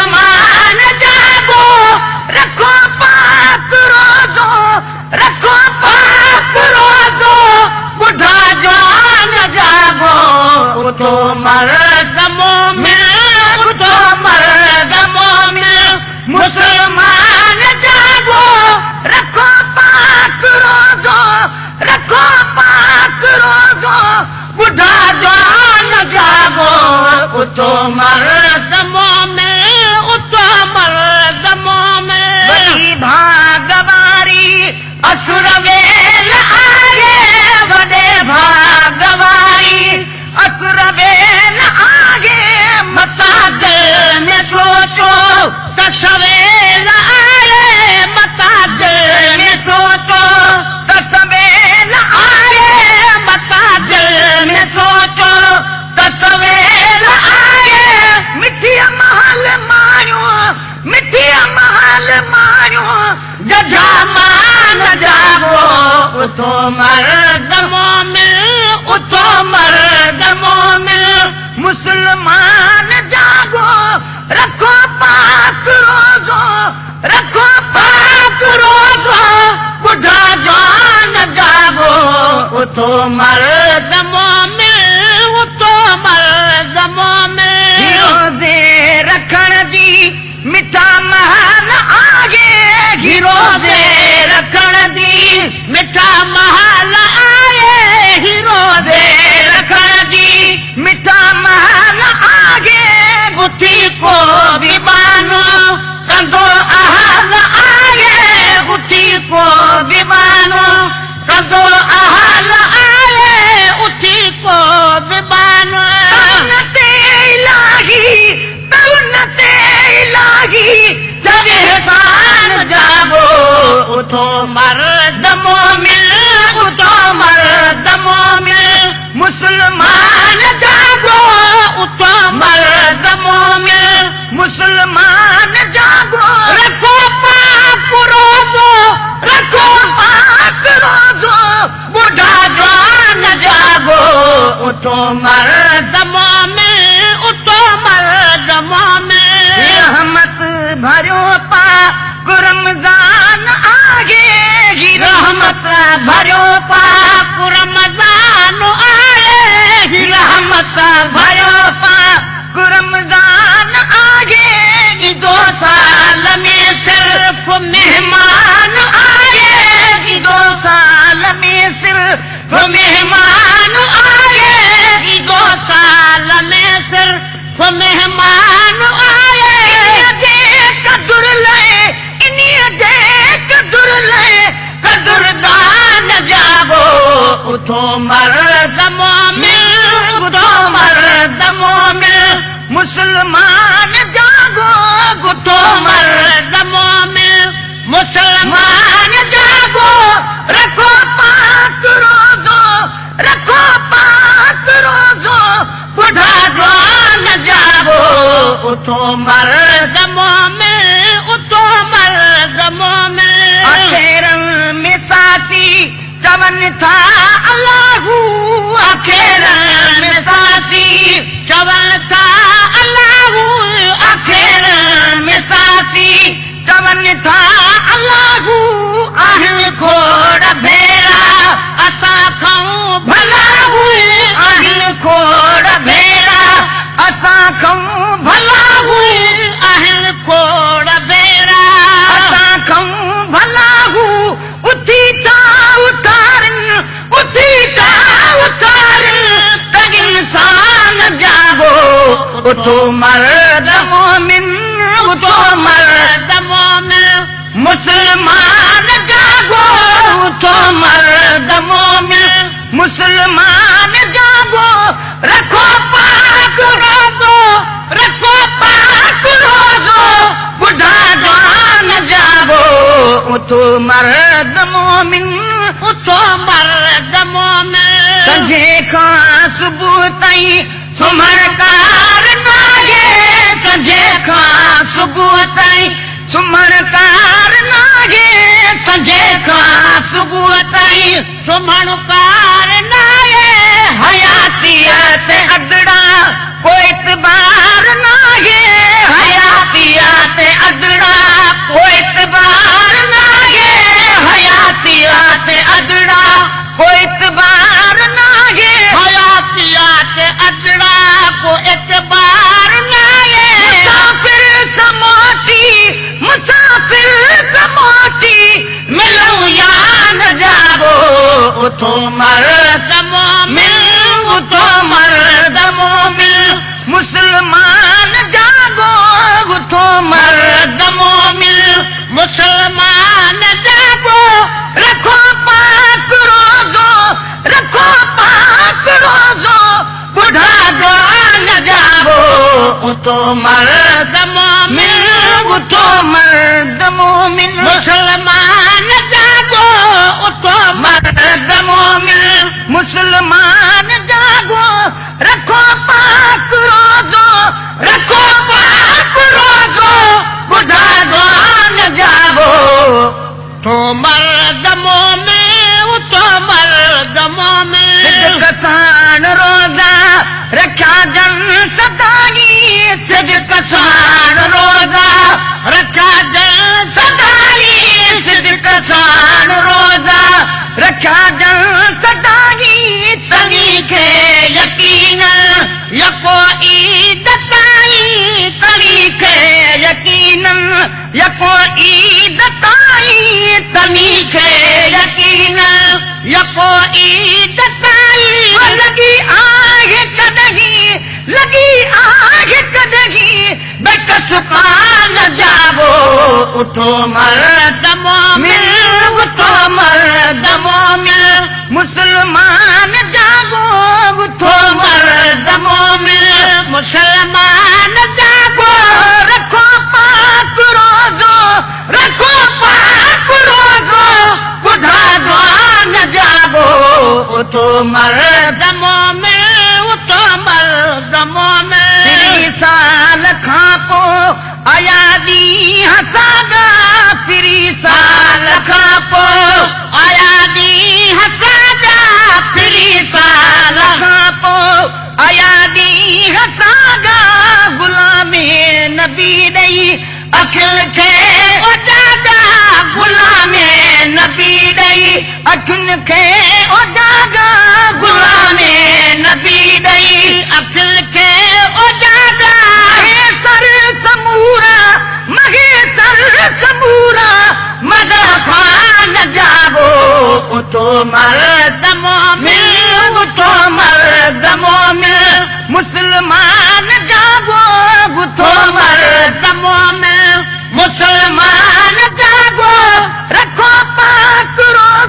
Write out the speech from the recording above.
मुसलमान जागो, रखो पाक रोज़ो, रखो पाक रोज़ो, बुढ़ा जवान जागो, उठो मर्द मोमिन, उठो मर्द मोमिन, मुसलमान जागो, रखो पाक रोज़ो, रखो पाक रोज़ो, बुढ़ा जवान जागो, उठो मर्द मोमिन, उठो मर्द मोमिन। वॾी भाग वारी असुर वेल आहे, वॾे भाग वारी असुर वेल आहे, मता दिल में सोचो त सवेल आहे, मता दिल में सोचो त सवेल आहे, मता दिल में सोचो त सवेल आहे। मिठीअ महल माण्यो, मिठीअ महल माण्यो, जजा मान जागो, उथो मर्द मोमिन, उथो मर्द मोमिन, मुसलमान जागो, रखो पाक रोज़ो, रखो पाक रोज़ो, बुढ़ा जवान जागो, उथो मर्द मोमिन, उथो मर्द मोमिन। रोज़े रखण जी मिठा महल आहे, रोज़े रखण जी मिठा महल आहे, रोज़े रखण जी मिठा महल आहे, उथी को बि बानो कंदो अहल आहे, उथी को बि बानो कंदो अहल आहे, उथी को बि बानो। ते इलाही, तउन ते इलाही, जगहसान जागो, उठो मर्द मोमिन, उठो मर्द मोमिन, मुसलमान जागो, उठो मर्द मोमिन, मुसलमान जागो, रखो पाक रोज़ो, रखो पाक रोज़ो, बुढ़ा जवान जागो, उठो मर्द मोमिन, उठो मर्द मोमिन। रहमत भरियो पाक रमज़ान आहे, रहमत भरियो पाक रमज़ान आहे, रहमत भरियो पाक रमज़ान आहे, ईदो साल में सिर्फ मेहमान आहे, ईदो साल में सिर्फ मेहमान आहे, ईदो साल में सिर्फ मेहमान आहे। कदुर लाए, इन्हीअ जे कदुर लाए, कदुरदान जागो, उठो मर्द मोमिन, उठो मर्द मोमिन, मुसलमान जागो, उठो मर्द मोमिन, मुसलमान जागो, रखो पाक रोज़ो, रखो पाक रोज़ो, बुढ़ा जवान जागो, उठो मर्द मोमिन, उठो मर्द मोमिन। अखेरन में साथी चवन था अल्लाहू, अखेरन में साथी चवन था अल्लाहू, अखेरन में साथी चवन था अल्लाहू, आहिनि खोड़ भेरा असां खाऊं भला हू, आहिनि खोड़ भेरा असां खाऊं भला हू, आहिनि खोड़ भेरा असां खाऊं भला हू, उथी था उथारनि, उथी था उथारनि, त इंसान जागो, उथो मर्द मोमिन, उथो मर्द मोमिन, मुसलमान जागो, उथो मर्द मोमिन, मुसलमान जागो, रखो पाक रोज़ो, रखो पाक रोज़ो, बुढ़ा जवान जागो, उथो मर्द मोमिन, उथो मर्द मोमिन। संझे खां सुबुह ताईं सुम्हण कार नाहे, संझे खां सुबुह ताईं सुम्हण कार नाहे, संझे खां सुबुह ताईं सुम्हण कार नाहे, हयातीअ ते अदड़ा को इतबार नाहे, हयातीअ اٿو مرد مومن، اٿو مرد مومن، مسلمان جاڳو، اٿو مرد مومن، مسلمان جاڳو، رکو پاڪ روزو، رکو پاڪ روزو، ٻڍا جوان جاڳو، اٿو مرد مومن، اٿو مرد مومن، مسلمان جاڳو، اٿو مرد مومن، مسلمان جاڳو، رکو پاڪ روزو، رکو پاڪ روزو، ٻڍا جوان جاڳو، اٿو مرد مومن، اٿو مرد مومن. صدق ساڻ روزا رکيا جن سدائي، صدق ساڻ روزا رکيا جن سدائي، صدق ساڻ روزا رکيا جن سدائي، تني کي يقين يڪو عيد تائين، تني کي يقين يڪو عيد تائين، تني کي يقين يڪو عيد تائين. لڳي آهي ڪڏهن، لڳي آهي ڪڏهن بيڪس ڪان جاڳو، اٿو مرد مومن، اٿو مرد مومن، مسلمان جاڳو، اٿو مرد مومن، مسلمان جاڳو، رکو پاڪ روزو، رکو پاڪ روزو، ٻڍا جوان جاڳو، اٿو مرد مومن، اٿو مرد مومن. ڦري سال کان پوءِ آيا ڏينهن ساڳا، ڦري سال کان پوءِ آيا ڏينهن ساڳا، ڦري سال کان پوءِ آيا ڏينهن ساڳا، غلامي نبي ڏئي اکين کي اجاڳا، غلامي نبي ڏئي اکين کي اجاڳا، غلامي نبي ڏئي اکين کي اجاڳا. سر سمورا مهي سر سمورا مدر خان جاڳو، اٿو مرد مومن.